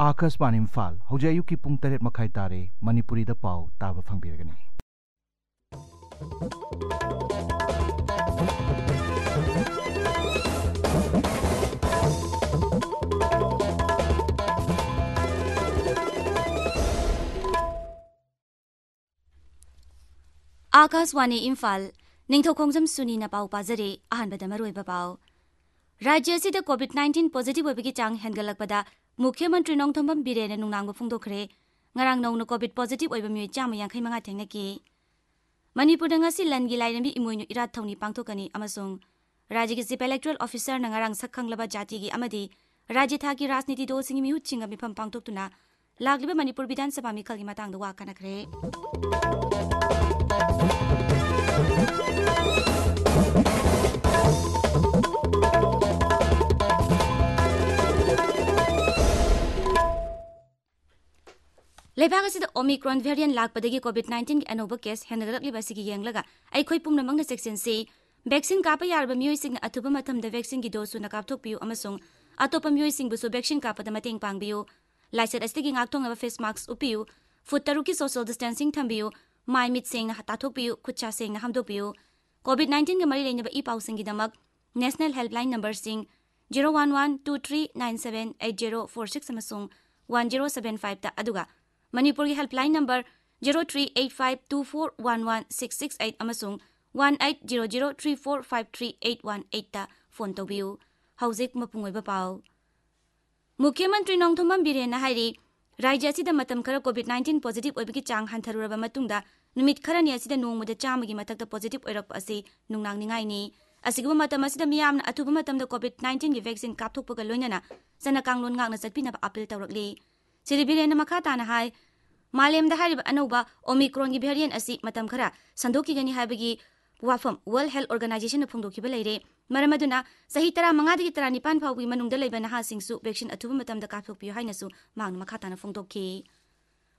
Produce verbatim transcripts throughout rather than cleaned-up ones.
ꯑꯥꯀꯥꯁꯕꯥꯅꯤ ꯏꯝꯐꯥꯜ, ꯍꯧꯖꯤꯛ ꯑꯌꯨꯛꯀꯤ ꯄꯨꯡ ꯇꯔꯦꯠ ꯃꯈꯥꯏ ꯇꯥꯔꯦ꯫ ꯃꯅꯤꯄꯨꯔꯤꯗ ꯄꯥꯎ ꯇꯥꯕ ꯐꯪꯕꯤꯔꯒꯅꯤ꯫ ꯑꯥꯀꯥꯁꯕꯥꯅꯤ ꯏꯝꯐꯥꯜ, ꯅꯤꯡꯊꯧꯈꯣꯡꯖꯝ ꯁꯨꯅꯤꯅ ꯄꯥꯎ ꯄꯥꯖꯔꯤ꯫ ꯑꯍꯥꯟꯕꯗ ꯃꯔꯨꯑꯣꯏꯕ ꯄꯥꯎ꯫ ꯔꯥꯖ꯭ꯌ ꯑꯁꯤꯗ COVID nineteen positive ꯑꯣꯏꯕꯒꯤ ꯆꯥꯡ ꯍꯦꯟꯒꯠꯂꯛꯄꯗ ꯃꯨꯈ꯭ꯌ ꯃꯟꯇ꯭ꯔꯤ ꯅꯣꯡꯊꯣꯝꯕꯝ ꯕꯤꯔꯦꯟꯅ ꯅꯨꯡꯅꯥꯡꯕ ꯐꯣꯡꯗꯣꯛꯈ꯭ꯔꯦ꯫ ꯉꯔꯥꯡ ꯅꯧꯅ COVID positive ꯑꯣꯏꯕ ꯃꯤꯑꯣꯏ ꯆꯥꯝꯃ ꯌꯥꯡꯈꯩ ꯃꯉꯥ ꯊꯦꯡꯅꯈꯤ꯫ ꯃꯅꯤꯄꯨꯔꯗ ꯉꯁꯤ ꯂꯟꯒꯤ ꯂꯥꯏꯔꯦꯝꯕꯤ ꯏꯃꯣꯏꯅꯨ ꯏꯔꯥꯠ ꯊꯧꯅꯤ ꯄꯥꯡꯊꯣꯛꯀꯅꯤ ꯑꯃꯁꯨꯡ ꯔꯥꯖ꯭ꯌꯒꯤ Chief Electoral Officerꯅ ꯉꯔꯥꯡ ꯁꯛ ꯈꯪꯂꯕ ꯖꯥꯇꯤꯒꯤ ꯑꯃꯗꯤ ꯔꯥꯖ꯭ꯌ ꯊꯥꯛꯀꯤ ꯔꯥꯖꯅꯤꯇꯤ ꯗꯜꯁꯤꯡꯒꯤ ꯃꯤꯍꯨꯠꯁꯤꯡꯒ ꯃꯤꯐꯝ ꯄꯥꯡꯊꯣꯛꯇꯨꯅ ꯂꯥꯛꯂꯤꯕ ꯃꯅꯤꯄꯨꯔ ꯕꯤꯙꯥꯟ ꯁꯚꯥ ꯃꯤꯈꯜꯒꯤ ꯃꯇꯥꯡꯗ ꯋꯥ ꯈꯟꯅꯈ꯭ꯔꯦ꯫ ꯂꯩꯕꯥꯛ ꯑꯁꯤꯗ Omicron variant ꯂꯥꯛꯄꯗꯒꯤ COVID nineteenꯒꯤ ꯑꯅꯧꯕ case ꯍꯦꯟꯒꯠꯂꯛꯂꯤꯕ ꯑꯁꯤꯒꯤ ꯌꯦꯡꯂꯒ ꯑꯩꯈꯣꯏ ꯄꯨꯝꯅꯃꯛꯅ ꯆꯦꯛꯁꯤꯟꯁꯤ꯫ Vaccine ꯀꯥꯞꯄ ꯌꯥꯔꯕ ꯃꯤꯑꯣꯏꯁꯤꯡꯅ ꯑꯊꯨꯕ ꯃꯇꯝꯗ vaccineꯒꯤ dose ꯁꯨꯅ ꯀꯥꯞꯊꯣꯛꯄꯤꯌꯨ ꯑꯃꯁꯨꯡ ꯑꯇꯣꯞꯄ ꯃꯤꯑꯣꯏꯁꯤꯡꯕꯨꯁꯨ vaccine ꯀꯥꯞꯄꯗ ꯃꯇꯦꯡ ꯄꯥꯡꯕꯤꯌꯨ꯫ ꯂꯥꯏꯆꯠ ꯑꯁꯤꯗꯒꯤ ꯉꯥꯛꯊꯣꯛꯅꯕ face mask ꯎꯞꯄꯤꯌꯨ, foot ꯇꯔꯨꯛꯀꯤ social distancing ꯊꯝꯕꯤꯌꯨ, ꯃꯥꯏ ꯃꯤꯠ ꯁꯦꯡꯅ ꯇꯥꯊꯣꯛꯄꯤꯌꯨ, ꯈꯨꯠ ꯁꯥ ꯁꯦꯡꯅ ꯍꯥꯝꯗꯣꯛꯄꯤꯌꯨ꯫ COVID nineteenꯒ ꯃꯔꯤ ꯂꯩꯅꯕ E ꯄꯥꯎꯁꯤꯡꯒꯤꯗꯃꯛ National Helpline numberꯁꯤꯡ zero one one two three nine seven eight zero four six ꯑꯃꯁꯨꯡ one zero seven fiveꯇ, ꯑꯗꯨꯒ ꯃꯅꯤꯄꯨꯔꯒꯤ helpline number zero three eight five two four one one six six eight ꯑꯃꯁꯨꯡ one eight zero zero three four five three eight one eightꯇ phone ꯇꯧꯕꯤꯌꯨ꯫ ꯍꯧꯖꯤꯛ ꯃꯄꯨꯡ ꯑꯣꯏꯕ ꯄꯥꯎ꯫ ꯃꯨꯈ꯭ꯌ ꯃꯟꯇ꯭ꯔꯤ ꯅꯣꯡꯊꯣꯝꯕꯝ ꯕꯤꯔꯦꯟꯅ ꯍꯥꯏꯔꯤ, ꯔꯥꯖ꯭ꯌ ꯑꯁꯤꯗ ꯃꯇꯝ ꯈꯔ COVID nineteen positive ꯑꯣꯏꯕꯒꯤ ꯆꯥꯡ ꯍꯟꯊꯔꯨꯔꯕ ꯃꯇꯨꯡꯗ ꯅꯨꯃꯤꯠ ꯈꯔꯅꯤ ꯑꯁꯤꯗ ꯅꯣꯡꯃꯗ ꯆꯥꯝꯃꯒꯤ ꯃꯊꯛꯇ positive ꯑꯣꯏꯔꯛꯄ ꯑꯁꯤ ꯅꯨꯡꯅꯥꯡꯅꯤꯡꯉꯥꯏꯅꯤ꯫ ꯑꯁꯤꯒꯨꯝꯕ ꯃꯇꯝ ꯑꯁꯤꯗ ꯃꯤꯌꯥꯝꯅ ꯑꯊꯨꯕ ꯃꯇꯝꯗ COVID nineteenꯒꯤ vaccine ꯀꯥꯞꯊꯣꯛꯄꯒ ꯂꯣꯏꯅꯅ ꯆꯠꯅ ꯀꯥꯡꯂꯣꯟ ꯉꯥꯛꯅ ꯆꯠꯄꯤꯅꯕ appeal ꯇꯧꯔꯛꯂꯤ꯫ ꯁ꯭ꯔꯤ ꯕꯤꯔꯦꯟꯅ ꯃꯈꯥ ꯇꯥꯅ ꯍꯥꯏ, ꯃꯥꯂꯦꯝꯗ ꯍꯥꯏꯔꯤꯕ ꯑꯅꯧꯕ Omicronꯒꯤ variant ꯑꯁꯤ ꯃꯇꯝ ꯈꯔ ꯁꯟꯗꯣꯛꯈꯤꯒꯅꯤ ꯍꯥꯏꯕꯒꯤ ꯋꯥꯐꯝ World Health Organizationꯅ ꯐꯣꯡꯗꯣꯛꯈꯤꯕ ꯂꯩꯔꯦ꯫ ꯃꯔꯝ ꯑꯗꯨꯅ ꯆꯍꯤ ꯇꯔꯥꯃꯉꯥꯗꯒꯤ ꯇꯔꯥꯅꯤꯄꯥꯟ ꯐꯥꯎꯕꯒꯤ ꯃꯅꯨꯡꯗ ꯂꯩꯕ ꯅꯍꯥꯁꯤꯡꯁꯨ vaccine ꯑꯊꯨꯕ ꯃꯇꯝꯗ ꯀꯥꯞꯊꯣꯛꯄꯤꯌꯨ ꯍꯥꯏꯅꯁꯨ ꯃꯍꯥꯛꯅ ꯃꯈꯥ ꯇꯥꯅ ꯐꯣꯡꯗꯣꯛꯈꯤ꯫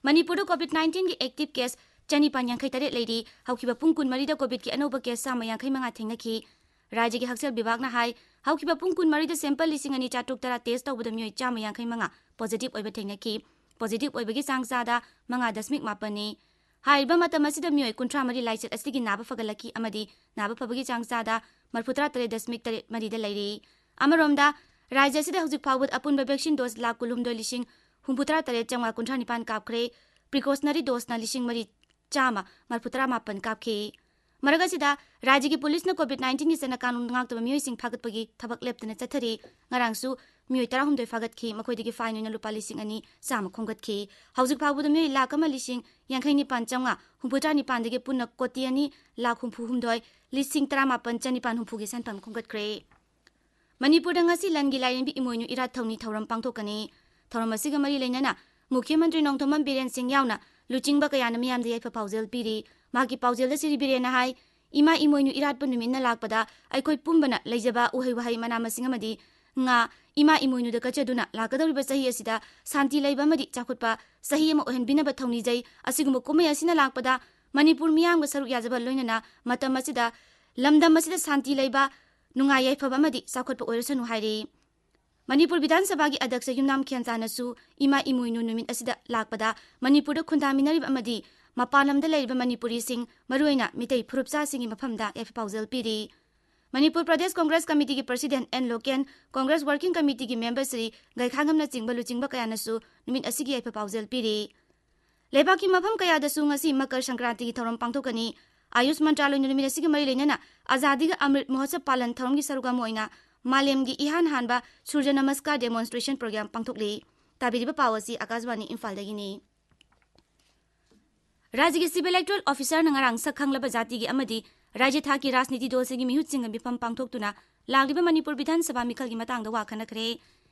ꯃꯅꯤꯄꯨꯔꯗ COVID nineteenꯒꯤ active case ꯆꯅꯤꯄꯥꯟ ꯌꯥꯡꯈꯩ ꯇꯔꯦꯠ ꯂꯩꯔꯤ꯫ ꯍꯧꯈꯤꯕ ꯄꯨꯡ ꯀꯨꯟꯃꯔꯤꯗ COVIDꯀꯤ ꯑꯅꯧꯕ case ꯆꯥꯝꯃ ꯌꯥꯡꯈꯩ ꯃꯉꯥ ꯊꯦꯡꯅꯈꯤ꯫ ꯔꯥꯖ꯭ꯌꯒꯤ ꯍꯛꯁꯦꯜ ꯕꯤꯚꯥꯒꯅ ꯍꯥꯏ, ꯍꯧꯈꯤꯕ ꯄꯨꯡ ꯀꯨꯟꯃꯔꯤꯗ sample ꯂꯤꯁꯤꯡ ꯑꯅꯤ ꯆꯥꯇ꯭ꯔꯨꯛ ꯇꯔꯥ test ꯇꯧꯕꯗ ꯃꯤꯑꯣꯏ ꯆꯥꯝꯃ ꯌꯥꯡꯈꯩ ꯃꯉꯥ positive ꯑꯣꯏꯕ ꯊꯦꯡꯅꯈꯤ꯫ Positive ꯑꯣꯏꯕꯒꯤ ꯆꯥꯡ ꯆꯥꯗ ꯃꯉꯥ ꯗꯁꯃꯤꯛ ꯃꯥꯄꯟꯅꯤ꯫ ꯍꯥꯏꯔꯤꯕ ꯃꯇꯝ ꯑꯁꯤꯗ ꯃꯤꯑꯣꯏ ꯀꯨꯟꯊ꯭ꯔꯥ ꯃꯔꯤ ꯂꯥꯏꯆꯠ ꯑꯁꯤꯗꯒꯤ ꯅꯥꯕ ꯐꯒꯠꯂꯛꯈꯤ ꯑꯃꯗꯤ ꯅꯥꯕ ꯐꯕꯒꯤ ꯆꯥꯡ ꯆꯥꯗ ꯃꯔꯤꯐꯨꯇꯔꯥ ꯇꯔꯦꯠ ꯗꯁꯃꯤꯛ ꯇꯔꯦꯠ ꯃꯔꯤꯗ ꯂꯩꯔꯤ꯫ ꯑꯃꯔꯣꯝꯗ, ꯔꯥꯖ꯭ꯌ ꯑꯁꯤꯗ ꯍꯧꯖꯤꯛ ꯐꯥꯎꯕꯗ ꯑꯄꯨꯟꯕ vaccine dose ꯂꯥꯈ ꯀꯨꯟꯍꯨꯝꯗꯣꯏ ꯂꯤꯁꯤꯡ ꯍꯨꯝꯐꯨꯇꯔꯥ ꯇꯔꯦꯠ ꯆꯥꯝꯃꯉꯥ ꯀꯨꯟꯊ꯭ꯔꯥ ꯅꯤꯄꯥꯟ ꯀꯥꯞꯈ꯭ꯔꯦ꯫ Precautionary doseꯅ ꯂꯤꯁꯤꯡ ꯃꯔꯤ ꯆꯥꯝꯃ ꯃꯔꯤꯐꯨꯇꯔꯥ ꯃꯥꯄꯟ ꯀꯥꯞꯈꯤ꯫ ꯃꯔꯛ ꯑꯁꯤꯗ, ꯔꯥꯖ꯭ꯌꯒꯤ ꯄꯨꯂꯤꯁꯅ COVID nineteenꯒꯤ ꯆꯠꯅ ꯀꯥꯡꯂꯣꯟ ꯉꯥꯛꯇꯕ ꯃꯤꯑꯣꯏꯁꯤꯡ ꯐꯥꯒꯠꯄꯒꯤ ꯊꯕꯛ ꯂꯦꯞꯇꯅ ꯆꯠꯊꯔꯤ꯫ ꯉꯔꯥꯡꯁꯨ ꯃꯤꯑꯣꯏ ꯇꯔꯥꯍꯨꯝꯗꯣꯏ ꯐꯥꯒꯠꯈꯤ, ꯃꯈꯣꯏꯗꯒꯤ fine ꯑꯣꯏꯅ ꯂꯨꯄꯥ ꯂꯤꯁꯤꯡ ꯑꯅꯤ ꯆꯥꯝꯃ ꯈꯣꯝꯒꯠꯈꯤ꯫ ꯍꯧꯖꯤꯛ ꯐꯥꯎꯕꯗ ꯃꯤꯑꯣꯏ ꯂꯥꯈ ꯑꯃ ꯂꯤꯁꯤꯡ ꯌꯥꯡꯈꯩ ꯅꯤꯄꯥꯟ ꯆꯥꯝꯃꯉꯥ ꯍꯨꯝꯐꯨꯇꯔꯥ ꯅꯤꯄꯥꯟꯗꯒꯤ ꯄꯨꯟꯅ ꯀꯣꯇꯤ ꯑꯅꯤ ꯂꯥꯈ ꯍꯨꯝꯐꯨ ꯍꯨꯝꯗꯣꯏ ꯂꯤꯁꯤꯡ ꯇꯔꯥꯃꯥꯄꯟ ꯆꯅꯤꯄꯥꯟ ꯍꯨꯝꯐꯨꯒꯤ ꯁꯦꯟꯐꯝ ꯈꯣꯝꯒꯠꯈ꯭ꯔꯦ꯫ ꯃꯅꯤꯄꯨꯔꯗ ꯉꯁꯤ ꯂꯟꯒꯤ ꯂꯥꯏꯔꯦꯝꯕꯤ ꯏꯃꯣꯏꯅꯨ ꯏꯔꯥꯠ ꯊꯧꯅꯤ ꯊꯧꯔꯝ ꯄꯥꯡꯊꯣꯛꯀꯅꯤ꯫ ꯊꯧꯔꯝ ꯑꯁꯤꯒ ꯃꯔꯤ ꯂꯩꯅꯅ ꯃꯨꯈ꯭ꯌ ꯃꯟꯇ꯭ꯔꯤ ꯅꯣꯡꯊꯣꯝꯕꯝ ꯕꯤꯔꯦꯟ ꯁꯤꯡ ꯌꯥꯎꯅ ꯂꯨꯆꯤꯡꯕ ꯀꯌꯥꯅ ꯃꯤꯌꯥꯝꯗ ꯌꯥꯏꯐ ꯄꯥꯎꯖꯦꯜ ꯄꯤꯔꯤ꯫ ꯃꯍꯥꯛꯀꯤ ꯄꯥꯎꯖꯦꯜꯗ ꯁ꯭ꯔꯤ ꯕꯤꯔꯦꯟꯅ ꯍꯥꯏ, ꯏꯃꯥ ꯏꯃꯣꯏꯅꯨ ꯏꯔꯥꯠꯄ ꯅꯨꯃꯤꯠꯅ ꯂꯥꯛꯄꯗ ꯑꯩꯈꯣꯏ ꯄꯨꯝꯕꯅ ꯂꯩꯖꯕ ꯎꯍꯩ ꯋꯥꯍꯩ, ꯃꯅꯥ ꯃꯁꯤꯡ ꯑꯃꯗꯤ ꯉꯥ ꯏꯃꯥ ꯏꯃꯣꯏꯅꯨꯗ ꯀꯠꯆꯗꯨꯅ ꯂꯥꯛꯀꯗꯧꯔꯤꯕ ꯆꯍꯤ ꯑꯁꯤꯗ ꯁꯥꯟꯇꯤ ꯂꯩꯕ ꯑꯃꯗꯤ ꯆꯥꯎꯈꯠꯄ ꯆꯍꯤ ꯑꯃ ꯑꯣꯏꯍꯟꯕꯤꯅꯕ ꯊꯧꯅꯤꯖꯩ꯫ ꯑꯁꯤꯒꯨꯝꯕ ꯀꯨꯝꯍꯩ ꯑꯁꯤꯅ ꯂꯥꯛꯄꯗ ꯃꯅꯤꯄꯨꯔ ꯃꯤꯌꯥꯝꯒ ꯁꯔꯨꯛ ꯌꯥꯖꯕ ꯂꯣꯏꯅꯅ ꯃꯇꯝ ꯑꯁꯤꯗ ꯂꯝꯗꯝ ꯑꯁꯤꯗ ꯁꯥꯟꯇꯤ ꯂꯩꯕ, ꯅꯨꯡꯉꯥꯏ ꯌꯥꯏꯐꯕ ꯑꯃꯗꯤ ꯆꯥꯎꯈꯠꯄ ꯑꯣꯏꯔꯁꯅꯨ ꯍꯥꯏꯔꯤ꯫ ꯃꯅꯤꯄꯨꯔ ꯕꯤꯙꯥꯟ ꯁꯚꯥꯒꯤ ꯑꯗ꯭ꯌꯛꯁ ꯌꯨꯝꯅꯥꯝ ꯈꯦꯟꯆꯥꯅꯁꯨ ꯏꯃꯥ ꯏꯃꯣꯏꯅꯨ ꯅꯨꯃꯤꯠ ꯑꯁꯤꯗ ꯂꯥꯛꯄꯗ ꯃꯅꯤꯄꯨꯔꯗ ꯈꯨꯟꯗꯥꯃꯤꯟꯅꯔꯤꯕ ꯑꯃꯗꯤ ꯃꯄꯥꯟ ꯂꯝꯗ ꯂꯩꯔꯤꯕ ꯃꯅꯤꯄꯨꯔꯤꯁꯤꯡ, ꯃꯔꯨꯑꯣꯏꯅ ꯃꯤꯇꯩ ꯐꯨꯔꯨꯞꯆꯥꯁꯤꯡꯒꯤ ꯃꯐꯝꯗ ꯌꯥꯏꯐ ꯄꯥꯎꯖꯦꯜ ꯄꯤꯔꯤ꯫ ꯃꯅꯤꯄꯨꯔ ꯄ꯭ꯔꯗꯦꯁ ꯀꯣꯡꯒ꯭ꯔꯦꯁ ꯀꯃꯤꯇꯤꯒꯤ president N Loken, Congress working ꯀꯃꯤꯇꯤꯒꯤ ꯃꯦꯝꯕꯔ ꯁ꯭ꯔꯤ ꯒꯩꯈꯥꯉꯝꯅꯆꯤꯡꯕ ꯂꯨꯆꯤꯡꯕ ꯀꯌꯥꯅꯁꯨ ꯅꯨꯃꯤꯠ ꯑꯁꯤꯒꯤ ꯌꯥꯏꯐ ꯄꯥꯎꯖꯦꯜ ꯄꯤꯔꯤ꯫ ꯂꯩꯕꯥꯛꯀꯤ ꯃꯐꯝ ꯀꯌꯥꯗꯁꯨ ꯉꯁꯤ ꯃꯀꯔ ꯁꯪꯀ꯭ꯔꯥꯟꯇꯤꯒꯤ ꯊꯧꯔꯝ ꯄꯥꯡꯊꯣꯛꯀꯅꯤ꯫ ꯑꯥꯌꯨꯁ ꯃꯟꯇ꯭ꯔꯥꯂꯣꯏꯅ ꯅꯨꯃꯤꯠ ꯑꯁꯤꯒꯤ ꯃꯔꯤ ꯂꯩꯅꯅ ꯑꯖꯥꯗꯤ ꯀꯥ ꯑꯃ꯭ꯔꯤꯠ ꯃꯍꯣꯠꯁꯕ ꯄꯥꯂꯟ ꯊꯧꯔꯝꯒꯤ ꯁꯔꯨꯛ ꯑꯃ ꯑꯣꯏꯅ ꯃꯥꯂꯦꯝꯒꯤ ꯏꯍꯥꯟ ꯍꯥꯟꯕ ꯁꯨꯔꯖ ꯅꯃꯁꯀꯥꯔ demonstration program ꯄꯥꯡꯊꯣꯛꯂꯤ꯫ ꯇꯥꯕꯤꯔꯤꯕ ꯄꯥꯎ ꯑꯁꯤ ꯑꯀꯥꯁꯕꯥꯅꯤ ꯏꯝꯐꯥꯜꯗꯒꯤꯅꯤ꯫ ꯔꯥꯖ꯭ꯌꯒꯤ chief electoral officerꯅ ꯉꯔꯥꯡ ꯁꯛ ꯈꯪꯂꯕ ꯖꯥꯇꯤꯒꯤ ꯑꯃꯗꯤ ꯔꯥꯖ꯭ꯌ ꯊꯥꯛꯀꯤ ꯔꯥꯖꯅꯤꯇꯤ ꯗꯜꯁꯤꯡꯒꯤ ꯃꯤꯍꯨꯠꯁꯤꯡꯒ ꯃꯤꯐꯝ ꯄꯥꯡꯊꯣꯛꯇꯨꯅ ꯂꯥꯛꯂꯤꯕ ꯃꯅꯤꯄꯨꯔ ꯕꯤꯙꯥꯟ ꯁꯚꯥ ꯃꯤꯈꯜꯒꯤ ꯃꯇꯥꯡꯗ ꯋꯥ ꯈꯟꯅꯈ꯭ꯔꯦ꯫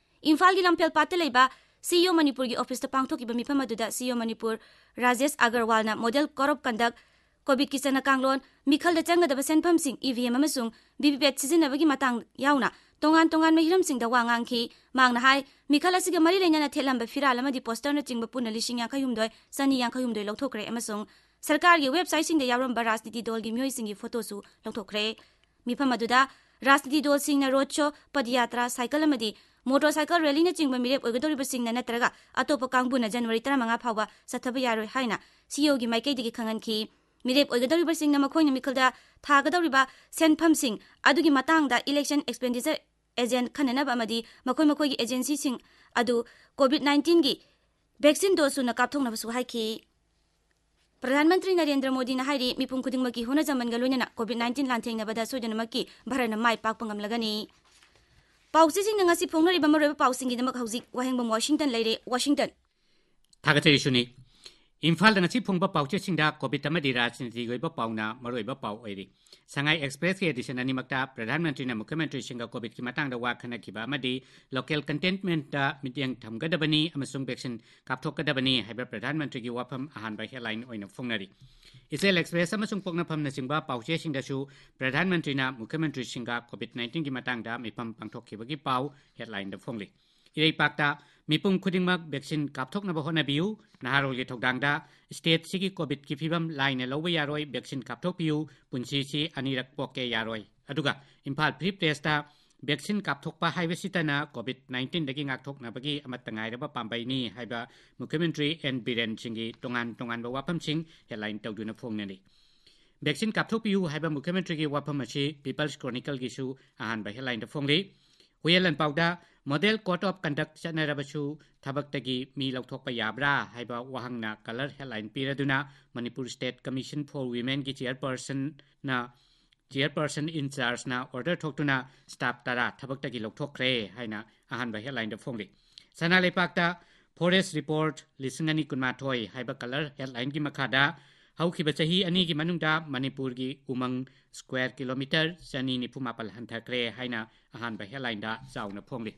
ꯏꯝꯐꯥꯜꯒꯤ ꯂꯝꯐꯦꯜꯄꯥꯠꯇ ꯂꯩꯕ CEO ꯃꯅꯤꯄꯨꯔꯒꯤ officeꯇ ꯄꯥꯡꯊꯣꯛꯈꯤꯕ ꯃꯤꯐꯝ ꯑꯗꯨꯗ CEO Manipur Rajesh ꯑꯒꯔꯋꯥꯜꯅ model code of conduct, COVIDꯀꯤ ꯆꯠꯅ ꯀꯥꯡꯂꯣꯟ, ꯃꯤꯈꯜꯗ ꯆꯪꯒꯗꯕ ꯁꯦꯟꯐꯝꯁꯤꯡ, EVM ꯑꯃꯁꯨꯡ VVPAT ꯁꯤꯖꯤꯟꯅꯕꯒꯤ ꯃꯇꯥꯡ ꯌꯥꯎꯅ ꯇꯣꯉꯥꯟ ꯇꯣꯉꯥꯟꯕ ꯍꯤꯔꯝꯁꯤꯡꯗ ꯋꯥ ꯉꯥꯡꯈꯤ꯫ ꯃꯍꯥꯛꯅ ꯍꯥꯏ, ꯃꯤꯈꯜ ꯑꯁꯤꯒ ꯃꯔꯤ ꯂꯩꯅꯅ ꯊꯦꯠꯂꯝꯕ ꯐꯤꯔꯥꯜ ꯑꯃꯗꯤ posterꯅꯆꯤꯡꯕ ꯄꯨꯟꯅ ꯂꯤꯁꯤꯡ ꯌꯥꯡꯈꯩ ꯍꯨꯝꯗꯣꯏ ꯆꯅꯤ ꯌꯥꯡꯈꯩ ꯍꯨꯝꯗꯣꯏ ꯂꯧꯊꯣꯛꯈ꯭ꯔꯦ ꯑꯃꯁꯨꯡ ꯁꯔꯀꯥꯔꯒꯤ websiteꯁꯤꯡꯗ ꯌꯥꯎꯔꯝꯕ ꯔꯥꯖꯅꯤꯇꯤ ꯗꯜꯒꯤ ꯃꯤꯑꯣꯏꯁꯤꯡꯒꯤ photoꯁꯨ ꯂꯧꯊꯣꯛꯈ꯭ꯔꯦ꯫ ꯃꯤꯐꯝ ꯑꯗꯨꯗ ꯔꯥꯖꯅꯤꯇꯤ ꯗꯣꯜꯁꯤꯡꯅ ꯔꯣꯗ ꯁꯣ, ꯄꯗꯌꯥꯇ꯭ꯔꯥ, ꯁꯥꯏꯀꯜ ꯑꯃꯗꯤ ꯃꯣꯇꯣꯔ ꯁꯥꯏꯀꯜ ꯔꯦꯂꯤꯅꯆꯤꯡꯕ ꯃꯤꯔꯦꯞ ꯑꯣꯏꯒꯗꯧꯔꯤꯕꯁꯤꯡꯅ ꯅꯠꯇ꯭ꯔꯒ ꯑꯇꯣꯞꯄ ꯀꯥꯡꯕꯨꯅ ꯖꯅꯋꯥꯔꯤ ꯇꯔꯥꯃꯉꯥ ꯐꯥꯎꯕ ꯆꯠꯊꯕ ꯌꯥꯔꯣꯏ ꯍꯥꯏꯅ ꯁꯤꯏꯑꯣꯒꯤ ꯃꯥꯏꯀꯩꯗꯒꯤ ꯈꯪꯍꯟꯈꯤ꯫ ꯃꯤꯔꯦꯞ ꯑꯣꯏꯒꯗꯧꯔꯤꯕꯁꯤꯡꯅ ꯃꯈꯣꯏꯅ ꯃꯤꯈꯜꯗ ꯊꯥꯒꯗꯧꯔꯤꯕ ꯁꯦꯟꯐꯝꯁꯤꯡ ꯑꯗꯨꯒꯤ ꯃꯇꯥꯡꯗ ꯏꯂꯦꯛꯁꯟ ꯑꯦꯛꯁꯄꯦꯟꯗꯤꯆꯔ ꯑꯦꯖꯦꯟ ꯈꯟꯅꯅꯕ ꯑꯃꯗꯤ ꯃꯈꯣꯏ ꯃꯈꯣꯏꯒꯤ ꯑꯦꯖꯦꯟꯁꯤꯁꯤꯡ ꯑꯗꯨ ꯀꯣꯚꯤꯗ ꯅꯥꯏꯟꯇꯤꯟꯒꯤ ꯚꯦꯛꯁꯤꯟ ꯗꯣꯁ ꯁꯨꯅ ꯀꯥꯞꯊꯣꯛꯅꯕꯁꯨ ꯍꯥꯏꯈꯤ꯫ ꯄ꯭ꯔꯙꯥꯟ ꯃꯟꯇ꯭ꯔꯤ ꯅꯔꯦꯟꯗ꯭ꯔ ꯃꯣꯗꯤꯅ ꯍꯥꯏꯔꯤ, ꯃꯤꯄꯨꯝ ꯈꯨꯗꯤꯡꯃꯛꯀꯤ ꯍꯣꯠꯅꯖꯃꯟꯒ ꯂꯣꯏꯅꯅ ꯀꯣꯚꯤꯗ ꯅꯥꯏꯟꯇꯤꯟ ꯂꯥꯟꯊꯦꯡꯅꯕꯗ ꯁꯣꯏꯗꯅꯃꯛꯀꯤ ꯚꯥꯔꯠꯅ ꯃꯥꯏ ꯄꯥꯛꯄ ꯉꯝꯂꯒꯅꯤ꯫ ꯄꯥꯎꯆꯦꯁꯤꯡꯅ ꯉꯁꯤ ꯐꯣꯡꯅꯔꯤꯕ ꯃꯔꯨꯑꯣꯏꯕ ꯄꯥꯎꯁꯤꯡꯒꯤꯗꯃꯛ ꯍꯧꯖꯤꯛ ꯋꯥꯍꯦꯡꯕꯝ ꯋꯥꯁꯤꯡꯇꯟ ꯂꯩꯔꯦ꯫ ꯋꯥꯁꯤꯡꯇꯟ꯫ ꯊꯥꯒꯠꯆꯔꯤ ꯁꯨꯅꯤ꯫ ꯏꯝꯐꯥꯜꯗ ꯉꯁꯤ ꯐꯣꯡꯕ ꯄꯥꯎꯆꯦꯁꯤꯡꯗ ꯀꯣꯚꯤꯗ ꯑꯃꯗꯤ ꯔꯥꯖꯅꯤꯇꯤꯒꯤ ꯑꯣꯏꯕ ꯄꯥꯎꯅ ꯃꯔꯨꯑꯣꯏꯕ ꯄꯥꯎ ꯑꯣꯏꯔꯤ꯫ ꯁꯉꯥꯏ ꯑꯦꯛꯁꯄ꯭ꯔꯦꯁꯀꯤ ꯑꯦꯗꯤꯁꯟ ꯑꯅꯤꯃꯛꯇ ꯄ꯭ꯔꯙꯥꯟ ꯃꯟꯇ꯭ꯔꯤꯅ ꯃꯨꯈ꯭ꯌ ꯃꯟꯇ꯭ꯔꯤꯁꯤꯡꯒ ꯀꯣꯚꯤꯗꯀꯤ ꯃꯇꯥꯡꯗ ꯋꯥ ꯈꯟꯅꯈꯤꯕ ꯑꯃꯗꯤ ꯂꯣꯀꯦꯜ ꯀꯟꯇꯦꯟꯃꯦꯟꯠꯇ ꯃꯤꯠꯌꯦꯡ ꯊꯝꯒꯗꯕꯅꯤ ꯑꯃꯁꯨꯡ ꯚꯦꯛꯁꯤꯟ ꯀꯥꯞꯊꯣꯛꯀꯗꯕꯅꯤ ꯍꯥꯏꯕ ꯄ꯭ꯔꯙꯥꯟ ꯃꯟꯇ꯭ꯔꯤꯒꯤ ꯋꯥꯐꯝ ꯑꯍꯥꯟꯕ ꯍꯦꯗꯂꯥꯏꯟ ꯑꯣꯏꯅ ꯐꯣꯡꯅꯔꯤ꯫ ꯏꯆꯦꯜ ꯑꯦꯛꯁꯄ꯭ꯔꯦꯁ ꯑꯃꯁꯨꯡ ꯄꯣꯛꯅꯐꯝꯅꯆꯤꯡꯕ ꯄꯥꯎꯆꯦꯁꯤꯡꯗꯁꯨ ꯄ꯭ꯔꯙꯥꯟ ꯃꯟꯇ꯭ꯔꯤꯅ ꯃꯨꯈ꯭ꯌ ꯃꯟꯇ꯭ꯔꯤꯁꯤꯡꯒ ꯀꯣꯚꯤꯗ ꯅꯥꯏꯟꯇꯤꯟꯒꯤ ꯃꯇꯥꯡꯗ ꯃꯤꯐꯝ ꯄꯥꯡꯊꯣꯛꯈꯤꯕꯒꯤ ꯄꯥꯎ ꯍꯦꯗꯂꯥꯏꯟꯗ ꯐꯣꯡꯂꯤ꯫ ꯏꯔꯩꯄꯥꯛꯇ ꯃꯤꯄꯨꯝ ꯈꯨꯗꯤꯡꯃꯛ ꯚꯦꯛꯁꯤꯟ ꯀꯥꯞꯊꯣꯛꯅꯕ ꯍꯣꯠꯅꯕꯤꯌꯨ꯫ ꯅꯍꯥꯔꯣꯜꯒꯤ ꯊꯧꯗꯥꯡꯗ ꯁ꯭ꯇꯦꯠꯁꯤꯒꯤ ꯀꯣꯚꯤꯗꯀꯤ ꯐꯤꯕꯝ ꯂꯥꯏꯅ ꯂꯧꯕ ꯌꯥꯔꯣꯏ, ꯚꯦꯛꯁꯤꯟ ꯀꯥꯞꯊꯣꯛꯄꯤꯌꯨ, ꯄꯨꯟꯁꯤꯁꯤ ꯑꯅꯤꯔꯛ ꯄꯣꯛꯀꯦ ꯌꯥꯔꯣꯏ꯫ ꯑꯗꯨꯒ ꯏꯝꯐꯥꯜ ꯐ꯭ꯔꯤ ꯄ꯭ꯔꯦꯁꯇ ꯚꯦꯛꯁꯤꯟ ꯀꯥꯞꯊꯣꯛꯄ ꯍꯥꯏꯕꯁꯤꯇꯅ ꯀꯣꯚꯤꯗ ꯅꯥꯏꯟꯇꯤꯟꯗꯒꯤ ꯉꯥꯛꯊꯣꯛꯅꯕꯒꯤ ꯑꯃꯠꯇ ꯉꯥꯏꯔꯕ ꯄꯥꯝꯕꯩꯅꯤ ꯍꯥꯏꯕ ꯃꯨꯈ꯭ꯌ ꯃꯟꯇ꯭ꯔꯤ ꯑꯦꯟ ꯕꯤꯔꯦꯟ ꯁꯤꯡꯒꯤ ꯇꯣꯉꯥꯟ ꯇꯣꯉꯥꯟꯕ ꯋꯥꯐꯝꯁꯤꯡ ꯍꯦꯗꯂꯥꯏꯟ ꯇꯧꯗꯨꯅ ꯐꯣꯡꯅꯔꯤ꯫ ꯚꯦꯛꯁꯤꯟ ꯀꯥꯞꯊꯣꯛꯄꯤꯌꯨ ꯍꯥꯏꯕ ꯃꯨꯈ꯭ꯌ ꯃꯟꯇ꯭ꯔꯤꯒꯤ ꯋꯥꯐꯝ ꯑꯁꯤ ꯄꯤꯄꯜꯁ ꯀ꯭ꯔꯣꯅꯤꯀꯜꯒꯤꯁꯨ ꯑꯍꯥꯟꯕ ꯍꯦꯗꯂꯥꯏꯟꯗ ꯐꯣꯡꯂꯤ꯫ ꯍꯨꯏꯌꯦꯟ ꯂꯥꯟꯄꯥꯎꯗ ꯃꯣꯗꯦꯜ ꯀꯣꯗ ꯑꯣꯐ ꯀꯟꯗꯛ ꯆꯠꯅꯔꯕꯁꯨ ꯊꯕꯛꯇꯒꯤ ꯃꯤ ꯂꯧꯊꯣꯛꯄ ꯌꯥꯕ꯭ꯔꯥ ꯍꯥꯏꯕ ꯋꯥꯍꯪꯅ ꯀꯂꯔ ꯍꯦꯗꯂꯥꯏꯟ ꯄꯤꯔꯗꯨꯅ ꯃꯅꯤꯄꯨꯔ ꯁ꯭ꯇꯦꯠ ꯀꯃꯤꯁꯟ ꯐꯣꯔ ꯋꯤꯃꯦꯟꯒꯤ ꯆꯤꯌꯔꯄꯔꯁꯟꯅ, ꯆꯤꯌꯔꯄꯔꯁꯟ ꯏꯟꯆꯥꯔꯖꯅ ꯑꯣꯔꯗꯔ ꯊꯣꯛꯇꯨꯅ ꯁ꯭ꯇꯥꯐ ꯇꯔꯥ ꯊꯕꯛꯇꯒꯤ ꯂꯧꯊꯣꯛꯈ꯭ꯔꯦ ꯍꯥꯏꯅ ꯑꯍꯥꯟꯕ ꯍꯦꯗꯂꯥꯏꯟꯗ ꯐꯣꯡꯂꯤ꯫ ꯁꯅꯥ ꯂꯩꯄꯥꯛꯇ ꯐꯣꯔꯦꯁ ꯔꯤꯄꯣꯔꯠ ꯂꯤꯁꯤꯡ ꯑꯅꯤ ꯀꯨꯟꯃꯥꯊꯣꯏ ꯍꯥꯏꯕ ꯀꯂꯔ ꯍꯦꯗꯂꯥꯏꯟꯒꯤ ꯃꯈꯥꯗ ꯍꯧꯈꯤꯕ ꯆꯍꯤ ꯑꯅꯤꯒꯤ ꯃꯅꯨꯡꯗ ꯃꯅꯤꯄꯨꯔꯒꯤ ꯎꯃꯪ ꯁ꯭ꯀ꯭ꯋꯥꯔ ꯀꯤꯂꯣꯃꯤꯇꯔ ꯆꯅꯤ ꯅꯤꯐꯨ ꯃꯥꯄꯜ ꯍꯟꯊꯈ꯭ꯔꯦ ꯍꯥꯏꯅ ꯑꯍꯥꯟꯕ ꯍꯦꯗꯂꯥꯏꯟꯗ ꯆꯥꯎꯅ ꯐꯣꯡꯂꯤ꯫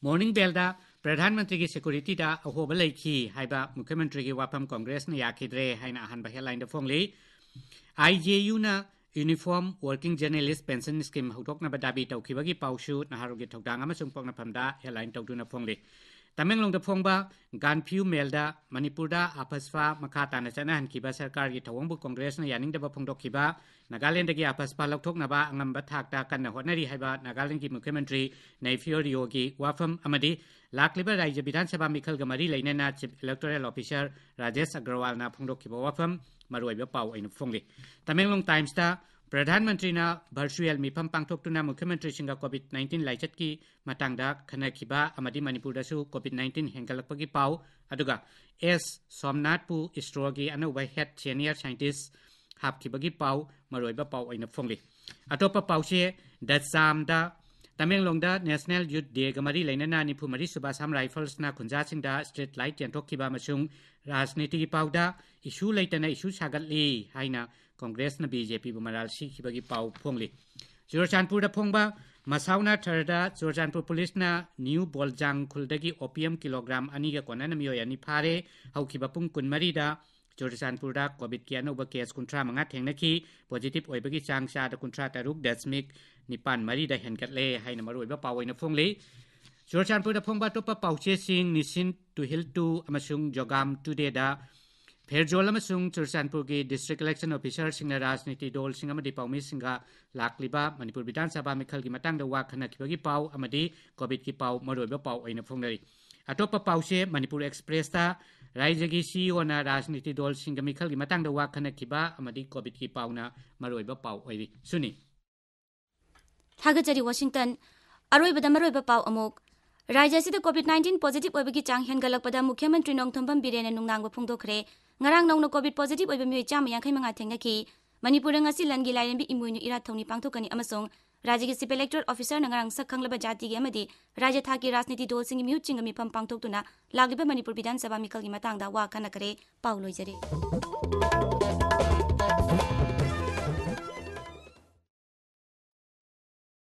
ꯃꯣꯔꯅꯤꯡ ꯕꯦꯜꯗ ꯄ꯭ꯔꯙꯥꯟ ꯃꯟꯇ꯭ꯔꯤꯒꯤ ꯁꯦꯀ꯭ꯌꯨꯔꯤꯇꯤꯗ ꯑꯍꯣꯕ ꯂꯩꯈꯤ ꯍꯥꯏꯕ ꯃꯨꯈ꯭ꯌ ꯃꯟꯇ꯭ꯔꯤꯒꯤ ꯋꯥꯐꯝ ꯀꯣꯡꯒ꯭ꯔꯦꯁꯅ ꯌꯥꯈꯤꯗ꯭ꯔꯦ ꯍꯥꯏꯅ ꯑꯍꯥꯟꯕ ꯍꯦꯗꯂꯥꯏꯟꯗ ꯐꯣꯡꯂꯤ꯫ ꯑꯥꯏ ꯖꯦ ꯌꯨꯅ uniform working journalists pension scheme ꯍꯧꯗꯣꯛꯅꯕ ꯗꯥꯕꯤ ꯇꯧꯈꯤꯕꯒꯤ ꯄꯥꯎꯁꯨ ꯅꯍꯥꯔꯣꯜꯒꯤ ꯊꯧꯗꯥꯡ ꯑꯃꯁꯨꯡ ꯄꯣꯛꯅꯐꯝꯗ ꯍꯦꯗꯂꯥꯏꯟ ꯇꯧꯗꯨꯅ ꯐꯣꯡꯂꯤ꯫ ꯇꯃꯦꯡꯂꯣꯡꯗ ꯐꯣꯡꯕ ꯒꯥꯟꯐꯤꯌꯨ ꯃꯦꯜꯗ ꯃꯅꯤꯄꯨꯔꯗ ꯑꯐꯁꯄꯥ ꯃꯈꯥ ꯇꯥꯅ ꯆꯠꯅꯍꯟꯈꯤꯕ ꯁꯔꯀꯥꯔꯒꯤ ꯊꯧꯑꯣꯡꯕꯨ ꯀꯣꯡꯒ꯭ꯔꯦꯁꯅ ꯌꯥꯅꯤꯡꯗꯕ ꯐꯣꯡꯗꯣꯛꯈꯤꯕ, ꯅꯥꯒꯥꯂꯦꯟꯗꯒꯤ ꯑꯐꯁꯄꯥ ꯂꯧꯊꯣꯛꯅꯕ ꯑꯉꯝꯕ ꯊꯥꯛꯇ ꯀꯟꯅ ꯍꯣꯠꯅꯔꯤ ꯍꯥꯏꯕ ꯅꯥꯒꯥꯂꯦꯟꯗꯒꯤ ꯃꯨꯈ꯭ꯌ ꯃꯟꯇ꯭ꯔꯤ ꯅꯩꯐꯤꯌꯣ ꯔꯤꯌꯣꯒꯤ ꯋꯥꯐꯝ ꯑꯃꯗꯤ ꯂꯥꯛꯂꯤꯕ ꯔꯥꯖ꯭ꯌ ꯕꯤꯙꯥꯟ ꯁꯚꯥ ꯃꯤꯈꯜꯒ ꯃꯔꯤ ꯂꯩꯅꯅ ꯆꯤꯐ ꯏꯂꯦꯛꯇꯣꯔꯦꯜ ꯑꯣꯐꯤꯁꯥꯔ ꯔꯥꯖꯦꯁ ꯑꯒꯔꯋꯥꯜꯅ ꯐꯣꯡꯗꯣꯛꯈꯤꯕ ꯋꯥꯐꯝ ꯃꯔꯨꯑꯣꯏꯕ ꯄꯥꯎ ꯑꯣꯏꯅ ꯐꯣꯡꯂꯤ꯫ ꯇꯃꯦꯡꯂꯣꯡ ꯇꯥꯏꯝꯁꯇ ꯄ꯭ꯔꯙꯥꯟ ꯃꯟꯇ꯭ꯔꯤꯅ ꯚꯔꯆꯨꯑꯦꯜ ꯃꯤꯐꯝ ꯄꯥꯡꯊꯣꯛꯇꯨꯅ ꯃꯨꯈ꯭ꯌ ꯃꯟꯇ꯭ꯔꯤꯁꯤꯡꯒ ꯀꯣꯚꯤꯗ ꯅꯥꯏꯟꯇꯤꯟ ꯂꯥꯏꯆꯠꯀꯤ ꯃꯇꯥꯡꯗ ꯈꯟꯅꯈꯤꯕ ꯑꯃꯗꯤ ꯃꯅꯤꯄꯨꯔꯗꯁꯨ ꯀꯣꯚꯤꯗ ꯅꯥꯏꯟꯇꯤꯟ ꯍꯦꯟꯒꯠꯂꯛꯄꯒꯤ ꯄꯥꯎ, ꯑꯗꯨꯒ ꯑꯦꯁ ꯁꯣꯝꯅꯥꯊꯄꯨ ꯏꯁꯔꯣꯒꯤ ꯑꯅꯧꯕ ꯍꯦꯗ ꯁꯦꯅꯤꯌꯔ ꯁꯥꯏꯟꯇꯤꯁ ꯍꯥꯞꯈꯤꯕꯒꯤ ꯄꯥꯎ ꯃꯔꯨꯑꯣꯏꯕ ꯄꯥꯎ ꯑꯣꯏꯅ ꯐꯣꯡꯂꯤ꯫ ꯑꯇꯣꯞꯄ ꯄꯥꯎꯁꯦ ꯗ ꯆꯥꯝꯗ ꯇꯃꯦꯡꯂꯣꯡꯗ ꯅꯦꯁꯅꯦꯜ ꯌꯨꯊ ꯗꯦꯒ ꯃꯔꯤ ꯂꯩꯅꯅ ꯅꯤꯐꯨ ꯃꯔꯤ ꯁꯨꯕ ꯑꯁꯥꯝ ꯔꯥꯏꯐꯜꯁꯅ ꯈꯨꯟꯖꯥꯁꯤꯡꯗ ꯁ꯭ꯇ꯭ꯔꯤꯠ ꯂꯥꯏꯠ ꯌꯦꯟꯊꯣꯛꯈꯤꯕ ꯑꯃꯁꯨꯡ ꯔꯥꯖꯅꯤꯇꯤꯒꯤ ꯄꯥꯎꯗ ꯏꯁꯨ ꯂꯩꯇꯅ ꯏꯁꯨ ꯁꯥꯒꯠꯂꯤ ꯍꯥꯏꯅ ꯀꯣꯡꯒ꯭ꯔꯦꯁꯅ ꯕꯤ ꯖꯦ ꯄꯤꯕꯨ ꯃꯔꯥꯜ ꯁꯤꯈꯤꯕꯒꯤ ꯄꯥꯎ ꯐꯣꯡꯂꯤ꯫ ꯆꯨꯔꯆꯥꯟꯄꯨꯔꯗ ꯐꯣꯡꯕ ꯃꯁꯥꯎꯅꯥ ꯊꯔꯗ ꯆꯨꯔꯆꯥꯟꯄꯨꯔ ꯄꯨꯂꯤꯁꯅ ꯅ꯭ꯌꯨ ꯕꯣꯜꯖꯥꯡ ꯈꯨꯜꯗꯒꯤ ꯑꯣꯄꯤꯌꯝ ꯀꯤꯂꯣꯒ꯭ꯔꯥꯝ ꯑꯅꯤꯒ ꯀꯣꯟꯅꯅ ꯃꯤꯑꯣꯏ ꯑꯅꯤ ꯐꯥꯔꯦ꯫ ꯍꯧꯈꯤꯕ ꯄꯨꯡ ꯀꯨꯟꯃꯔꯤꯗ ꯆꯨꯔꯆꯥꯟꯄꯨꯔꯗ ꯀꯣꯚꯤꯗꯀꯤ ꯑꯅꯧꯕ ꯀꯦꯁ ꯀꯨꯟꯊ꯭ꯔꯥ ꯃꯉꯥ ꯊꯦꯡꯅꯈꯤ꯫ ꯄꯣꯖꯤꯇꯤꯚ ꯑꯣꯏꯕꯒꯤ ꯆꯥꯡ ꯆꯥꯗ ꯀꯨꯟꯊ꯭ꯔꯥ ꯇꯔꯨꯛ ꯗꯁꯃꯤꯛ ꯅꯤꯄꯥꯟ ꯃꯔꯤꯗ ꯍꯦꯟꯒꯠꯂꯦ ꯍꯥꯏꯅ ꯃꯔꯨꯑꯣꯏꯕ ꯄꯥꯎ ꯑꯣꯏꯅ ꯐꯣꯡꯂꯤ꯫ ꯆꯨꯔꯆꯥꯟꯄꯨꯔꯗ ꯐꯣꯡꯕ ꯑꯇꯣꯞꯄ ꯄꯥꯎꯆꯦꯁꯤꯡ ꯅꯤꯁꯤꯟ ꯇꯨꯍꯤꯜ ꯇꯨ ꯑꯃꯁꯨꯡ ꯖꯣꯒꯥꯝ ꯇꯨꯗꯦꯗ ꯐꯦꯔꯖꯣꯜ ꯑꯃꯁꯨꯡ ꯆꯨꯔꯆꯥꯟꯄꯨꯔꯒꯤ ꯗꯤꯁꯇ꯭ꯔꯤꯛ ꯏꯂꯦꯛꯁꯟ ꯑꯣꯐꯤꯁꯥꯔꯁꯤꯡꯅ ꯔꯥꯖꯅꯤꯇꯤ ꯗꯣꯜꯁꯤꯡ ꯑꯃꯗꯤ ꯄꯥꯎꯃꯤꯁꯤꯡꯒ ꯂꯥꯛꯂꯤꯕ ꯃꯅꯤꯄꯨꯔ ꯕꯤꯙꯥꯟ ꯁꯚꯥ ꯃꯤꯈꯜꯒꯤ ꯃꯇꯥꯡꯗ ꯋꯥ ꯈꯟꯅꯈꯤꯕꯒꯤ ꯄꯥꯎ ꯑꯃꯗꯤ ꯀꯣꯚꯤꯗꯀꯤ ꯄꯥꯎ ꯃꯔꯨꯑꯣꯏꯕ ꯄꯥꯎ ꯑꯣꯏꯅ ꯐꯣꯡꯅꯔꯤ꯫ ꯑꯇꯣꯞꯄ ꯄꯥꯎꯁꯦ ꯃꯅꯤꯄꯨꯔ ꯑꯦꯛꯁꯄ꯭ꯔꯦꯁꯇ ꯔꯥꯏꯖ꯭ꯌꯒꯤ ꯁꯤ ꯏ ꯑꯣꯅ ꯔꯥꯖꯅꯤꯇꯤ ꯗꯣꯜꯁꯤꯡꯒ ꯃꯤꯈꯜꯒꯤ ꯃꯇꯥꯡꯗ ꯋꯥ ꯈꯟꯅꯈꯤꯕ ꯑꯃꯗꯤ ꯀꯣꯚꯤꯗꯀꯤ ꯄꯥꯎꯅ ꯃꯔꯨꯑꯣꯏꯕ ꯄꯥꯎ ꯑꯣꯏꯔꯤ꯫ ꯁꯨꯅꯤ꯫ ꯊꯥꯒꯠꯆꯔꯤ, ꯋꯥꯁꯤꯡꯇꯟ꯫ ꯑꯔꯣꯏꯕꯗ ꯃꯔꯨꯑꯣꯏꯕ ꯄꯥꯎ ꯑꯃꯨꯛ꯫ ꯔꯥꯖ꯭ꯌ ꯑꯁꯤꯗ ꯀꯣꯚꯤꯗ ꯅꯥꯏꯟꯇꯤꯟ ꯄꯣꯖꯤꯇꯤꯚ ꯑꯣꯏꯕꯒꯤ ꯆꯥꯡ ꯍꯦꯟꯒꯠꯂꯛꯄꯗ ꯃꯨꯈ꯭ꯌ ꯃꯟꯇ꯭ꯔꯤ ꯅꯣꯡꯊꯣꯝꯕꯝ ꯕꯤꯔꯦꯟꯅ ꯅꯨꯡꯅꯥꯡꯕ ꯐꯣꯡꯗꯣꯛꯈ꯭ꯔꯦ꯫ ꯉꯔꯥꯡ ꯅꯧꯅ ꯀꯣꯚꯤꯗ ꯄꯣꯖꯤꯇꯤꯚ ꯑꯣꯏꯕ ꯃꯤꯑꯣꯏ ꯆꯥꯝꯃ ꯌꯥꯡꯈꯩ ꯃꯉꯥ ꯊꯦꯡꯅꯈꯤ꯫ ꯃꯅꯤꯄꯨꯔꯗ ꯉꯁꯤ ꯂꯟꯒꯤ ꯂꯥꯏꯔꯦꯝꯕꯤ ꯏꯃꯣꯏꯅꯨ ꯏꯔꯥꯠ ꯊꯧꯅꯤ ꯄꯥꯡꯊꯣꯛꯀꯅꯤ ꯑꯃꯁꯨꯡ ꯔꯥꯖ꯭ꯌꯒꯤ ꯆꯤꯐ ꯏꯂꯦꯛꯇꯣꯔꯦꯜ ꯑꯣꯐꯤꯁꯥꯔꯅ ꯉꯔꯥꯡ ꯁꯛ ꯈꯪꯂꯕ ꯖꯥꯇꯤꯒꯤ ꯑꯃꯗꯤ ꯔꯥꯖ꯭ꯌ ꯊꯥꯛꯀꯤ ꯔꯥꯖꯅꯤꯇꯤ ꯗꯣꯜꯁꯤꯡꯒꯤ ꯃꯤꯍꯨꯠꯁꯤꯡꯒ ꯃꯤꯐꯝ ꯄꯥꯡꯊꯣꯛꯇꯨꯅ ꯂꯥꯛꯂꯤꯕ ꯃꯅꯤꯄꯨꯔ ꯕꯤꯙꯥꯟ ꯁꯚꯥ ꯃꯤꯈꯜꯒꯤ ꯃꯇꯥꯡꯗ ꯋꯥ ꯈꯟꯅꯈ꯭ꯔꯦ꯫ ꯄꯥꯎ ꯂꯣꯏꯖꯔꯦ꯫